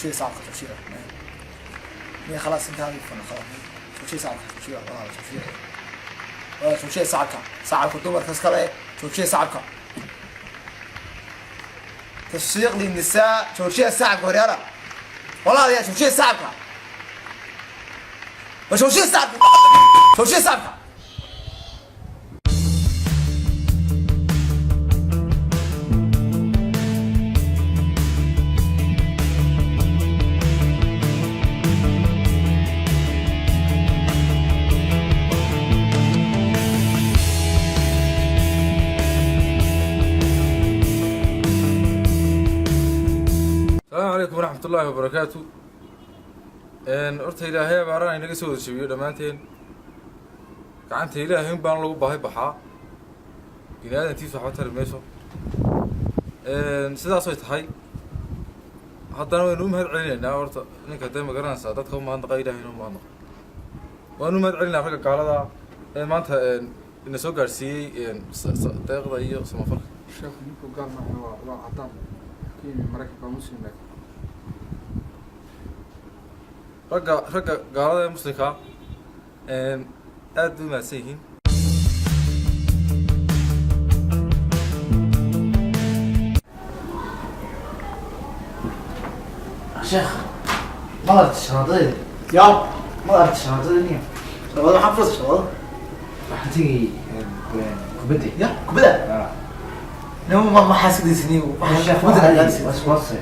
Joojiya sacabka, joojiya. Miya khalaas intaan fana khalaas. Joojiya sacabka, joojiya walaal, joojiya walaal, joojiya sacabka. Sacabka dumarka iskale, joojiya sacabka. Tashriiq linisaa, joojiya sacabka horyaala. Walaalayaa, joojiya sacabka, joojiya sacabka, joojiya sacabka. Asalaamu calaykum waraxmat ullaahi wabarakaatu. Horta Ilaahay abaarana inaga soo wada jebiyo dhammaanteen. Gacanta Ilaahay in baan lagu baahi baxaa, bini aadantiisa waxba tari mayso. Sidaasay tahay haddana waynu u mahad celinaynaa. Horta ninka dee ma garanaysaa, dadka u mahadnaqa, Ilahay u mahadnaqa. Waanu u mahad celinaa ragga gaalada ee maanta ina soo gaadhsiiyey deeqda iyo samafalka. Sheekhu ninkuu gaal maaha, waa cadaan ka yimi Maraykanka, waa Muslim laakiin. Ragga gaalada ee muslimkaa aad bay u mahadsan yihiin. Sheekh, ma aragtay shahaadadayda? Ya. Ma aragtay shahaadada niya? Shabada maxaa fursa shabada? Waxaan tegay kubadda. Ya kubada. Ah. Nima ma maxaa sidaysa? Sheekh, kubada waa sports.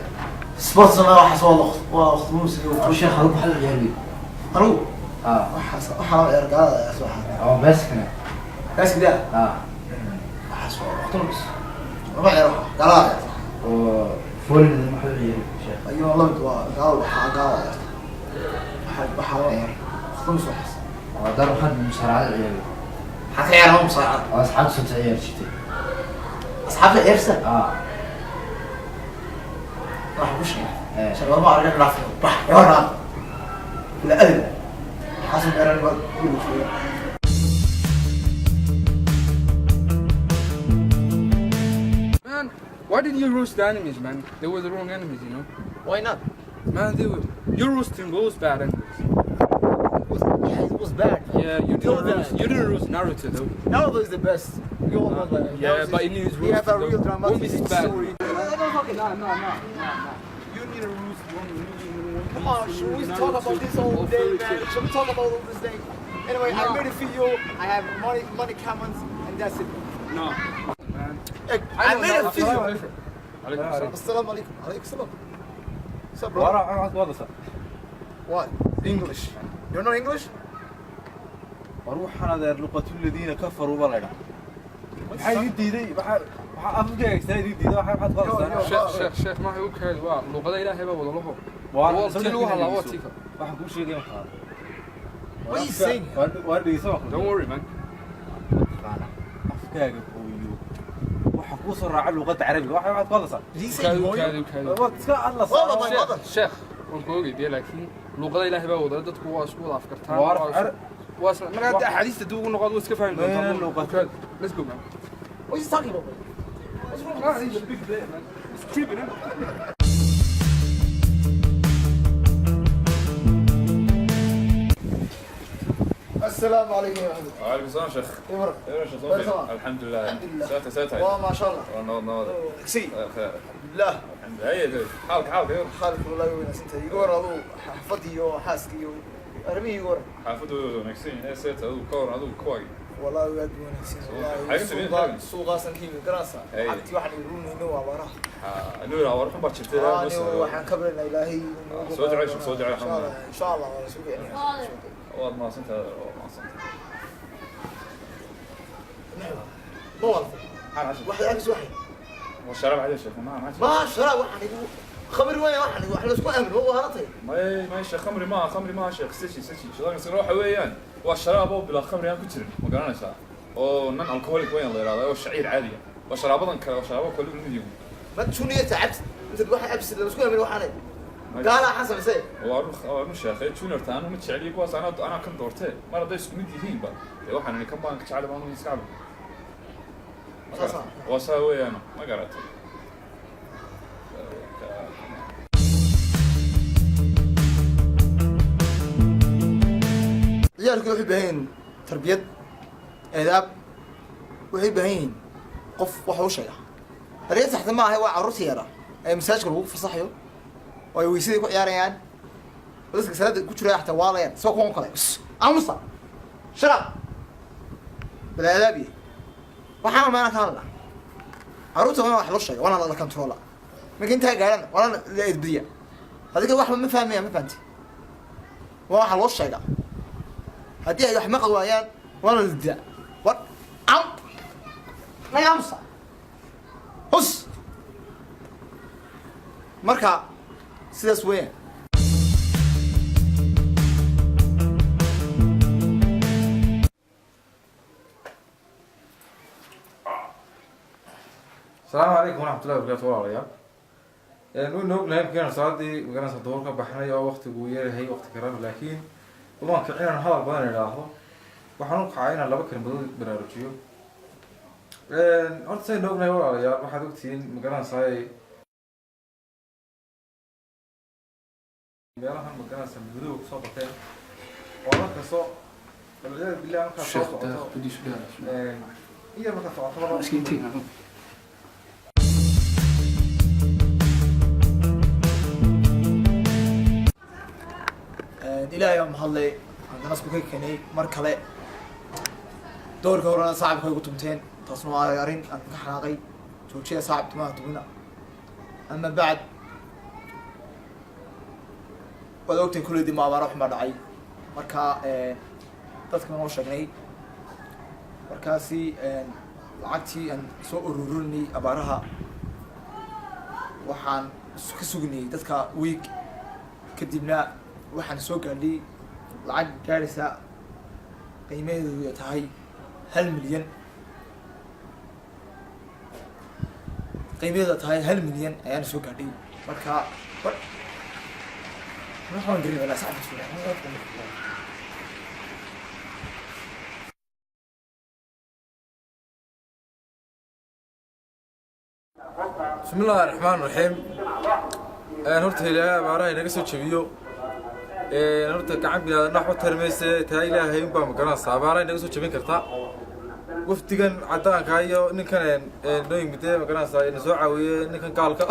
Sports ma waxaas, waa waqti muusig. Sheekh, adigu maxaa la ciyaarayay? Anigu Ah. waxaas waxaa la ciyaar gaalada ciyaarta waxaa. Oo baaskana. Baaskidaa. Ah. Waxaas waa waqti lumis, lama ciyaaro waxa gaalada ciyaarta. Oo volley maxaa la ciyaarayay, sheekh? Ayuu lamid waa gaalada, waxaa gaalada ciyaarta, waxaa lama ciyaaro, waqti lumis waxaas. Oo haddana waxaan musaaracada ciyaarayay. Maxaa ka ciyaara musaaracada? Oo asxaabta soo ciyaari jirtay. Asxaabta ciyaarsa. Ah. Waxa ku sheegay Eh. shabada ma argan dhaaf bax yoona ila adil xasan ciyaran ma guriga jooga. Man, why did you roast the enemies, man? They were the wrong enemies. Why not? Man, they were. You're roasting those bad enemies. Yeah, it was bad. Yeah, you It was didn't roast. bad. You didn't roast Naruto though. Naruto is the best. You all know that. Yeah, Naruto but is- he needs He have a roasted, real though. dramatic One Piece is bad. story. Nah. You need to roast one. One Come on, should we talk about this all day, man? Should we talk about all this day? Anyway, I made a video. I have money comments, and that's it. No, man. I made a video. Alaikum salam. Assalamu alaikum. Alaikum salam. What's up, bro? Waraa maxaad ku hadlaysaa? What? English. You know English? War waxaan adeer luqatu ladiina kafaruu baa la idhaa. Maxaa idin diiday? Maxaa afka eegtaa idin diiday? Maxaad ku hadlaysaa? Sheekh, sheekh, sheekh, ma u kaadi, waa luqada Ilaahay baa wada laho. Waa Waa tii lagu hadlaa, waa tii kale. Waxaan kuu sheegay maxaa? What are you saying? Waar dhegeyso waan ku Don't worry, man. Afkaaga hooyo waxa kuu soo raaca luqadda Carabiga. Waxa waxaad ku hadlaysaa? Did he say Kaadi, hooyo? kaadi, kaadi. Waad iska hadlaysaa. Well, my mother. Sheekh, waan ku ogey dee, laakiin luqada Ilaahay baa wada, dadku waa isku wada afkartaan. Waar Waa isla marka hadda axaadiista dib ugu noqod, waa iska fahmi doontaa. Meel luqad. Kaadi. Let's go, man. What are you talking about, man? What's wrong Nah, with he's you? a big player, man. He's tripping, huh? السلام عليكم يا محمد. وعليكم السلام شيخ. إيه مرة. ايه شيخ؟ خير طبعا. الحمد لله. الحمد لله. ساتر ساتر. وما شاء الله. نوض نوض. سي. خير. بالله. الحمد لله، هيا حالك حالك يلا. Xaalku wallahi wanaagsan tahay. Iga war aduu, xaafadii iyo xaaskii iyo arrimihii, iga war. Xaafadu way wanaagsan yahay, seeta adigu ka war, adigu kuwaagi? Wallahi aad buu wanaagsan yahay. Xagga timid, Wallahi xagga. suuqaasan ka yimid garanaysaa. Hey. Cagtii waxaan iruunayno waa abaaraha. Nuur war xun baa jirtay. Anigu waxaan ka baryanaa Ilaahay inuu nagu Soo ducee, soo ducee. Insha Allah, insha Allah waa la soo duceynaya. Waad mahadsantahay, waad mahadsantahay. Ma walfa. Maxaa Waxay agis waxay. والشراب عادي يا شيخ، ما ما Ma sharaab waxaan igu khamri weyn, waxaan igu wax la isku aamino waa haratay. ما شيخ، خمري ما خمري ما شيخ، سيشي سيشي شغال يصير waxa weeyaan waa sharaab oo bilaa khamri aan ku jirin, ma garanaysaa, oo non alcoholic weyn la yiraahdo, oo shaciir caadi ah, waa sharaabadan kale oo sharaabo kale mid yihiin. Ma junior tacabs inta waxa cabsi la isku aamino waxaan gaala xasan samaysay. Waa run sheekhay, junior taanu ma jeceliyo kuwaas, anaa kan doortee mar hadday isku mid yihiinba dee waxaan kan baan ka jeclay baan iska cabo. Saas ah. Waa saa weeyaan, ma garatay? Ciyaalku waxay u baahan yihiin tarbiyad, eedaab, waxay u baahan yihiin qof wax u sheega. Tarbiyad saxda ma aha, waa carruurta yara ee masaajidka lagu fasaxayo oo ay weysadii ku ciyaarayaan oo dadka salaada ku jiraya xataa waalayaan, sida kuwan kale. Aamusa, shut up, bal aadaabiye. Waxaan meelaan ka hadlaa, carruurta waa wax loo sheega, waana la controla. Marka intaa gaadhan waana la edbiya. Adiga waxba ma fahmaya, ma fahanti? Waa waxa loo sheega. Haddii ay wax maqli waayaan, waana la didaa. War am naga aamusa, hus. Marka sidaas weeyaan. Asalaamu calaykum waraxmatullahi wabarakatu. Walaalayaal, waynu ognahay markaynu salaadii magaranaysa duhur ka baxnay oo waqtigu yeerahay waqti karan, laakiin umaan kicin inaan hadal badan idhaahdo. Waxaan u kacay inaan laba kelmadood baraarujiyo. Horta saynu ognahay, walaalayaal, waxaad ogtihiin magaranaysaay meelahan magaranaysa madow kusoo bateen oo markasto, walciyaadu billah, markaad soo socoto iyo markaad socoto laba Ilaahay baa mahadlay, haddana isku ka keenay mar kale. Doorka horena sacabka ay ku tumteen, taasna waa arrin aan ka xanaaqay. Joojiya sacab tumaha tumina. Ama bacd, waad ogtahay kulleydii ma abaara xun baa dhacay. Marka dadka noo sheegnay markaasi lacagtii aan soo ururinay abaaraha, waxaan ka sugnay dadka week kadibna waxaan soo gaadhay lacag gaadhaysa qiimaheedu tahay 1 milyan, qiimaheedu tahay 1 milyan ayaan soo gaadhay. Marka waxaan garin sax. Bismi illaahi raxmaan raxiim. Horta ilaahay abaaraha inaga soo jebiyo. Horta gacan biniaadan waxba tarmayse, taa ilaahay unbaa magaranaysa abaaraha inaga soo jebin karta. Wafdigan caddaanka iyo ninkan noo yimide magaranaysaa ina soo caawiye, ninkan gaalka.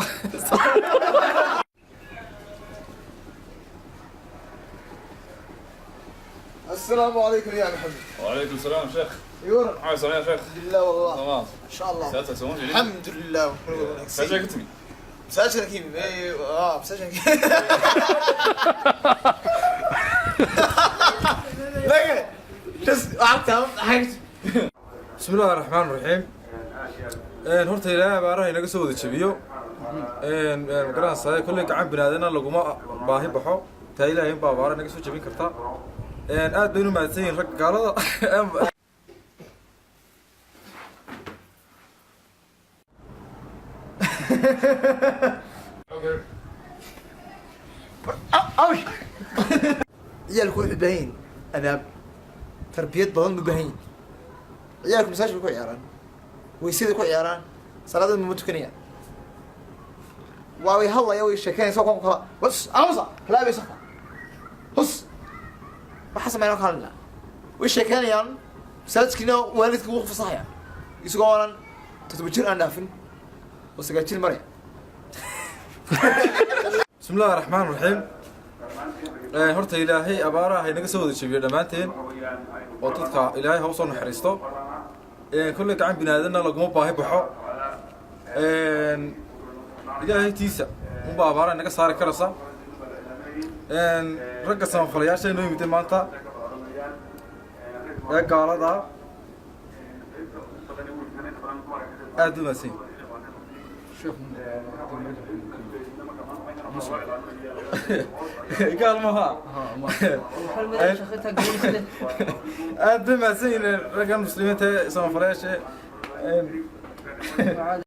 السلام عليكم يا محمد. وعليكم السلام شيخ. يورا. maxaa sameeyaa sheekh? بالله والله. تمام. ان شاء الله. ساعتها سوون. الحمد لله. ساعتها كتمي. مساجنا كيف اه مساجنا كيف لا بس عرفتها حاجه. Bismi illaahi raxmaan raxiim. Horta ilaahay abaaraha inaga soo wada jebiyo. Magaranaysaa kolley gacan biniaadana laguma baahi baxo, taa ilaahay unbaa abaaraha inaga soo jebin karta. Aad baynu mahadsan yihin ragga gaalada. Ciyaalku waxay u baahan yihiin adaab, tarbiyad badan u baahan yihin. Ciyaalku masaajidka ku ciyaaraan, weysaday ku ciyaaraan, salaadada ma tukanayaan. Waa way hadlaya, way sheekeynaysa kuwan kala. Bas aamusa, kalaabay safka, hus. Waxa sameynaa ka hadlina, way sheekeynayaan. Masaajidkiina waalidka wuu fasaxaya isagoo aanan 7 jir aan dhaafin oo 9 jir maraya. Bismi illaahi raxmaan raxiim. Horta ilaahay abaaraha inaga soo wada jebiyo dhammaanteen oo dadka ilaahay ha usoo naxariisto. Kolley gacan biniaadanna laguma baahi baxo, ilaahay tiisa unbaa abaaraha inaga saari karaysa. Ragga samafalayaasha inoo yimid maanta ee gaalada aad u mahadsan. Gaal maha. Aad bay mahadsan yihiin raggan muslimiinta ee samafalayaasha.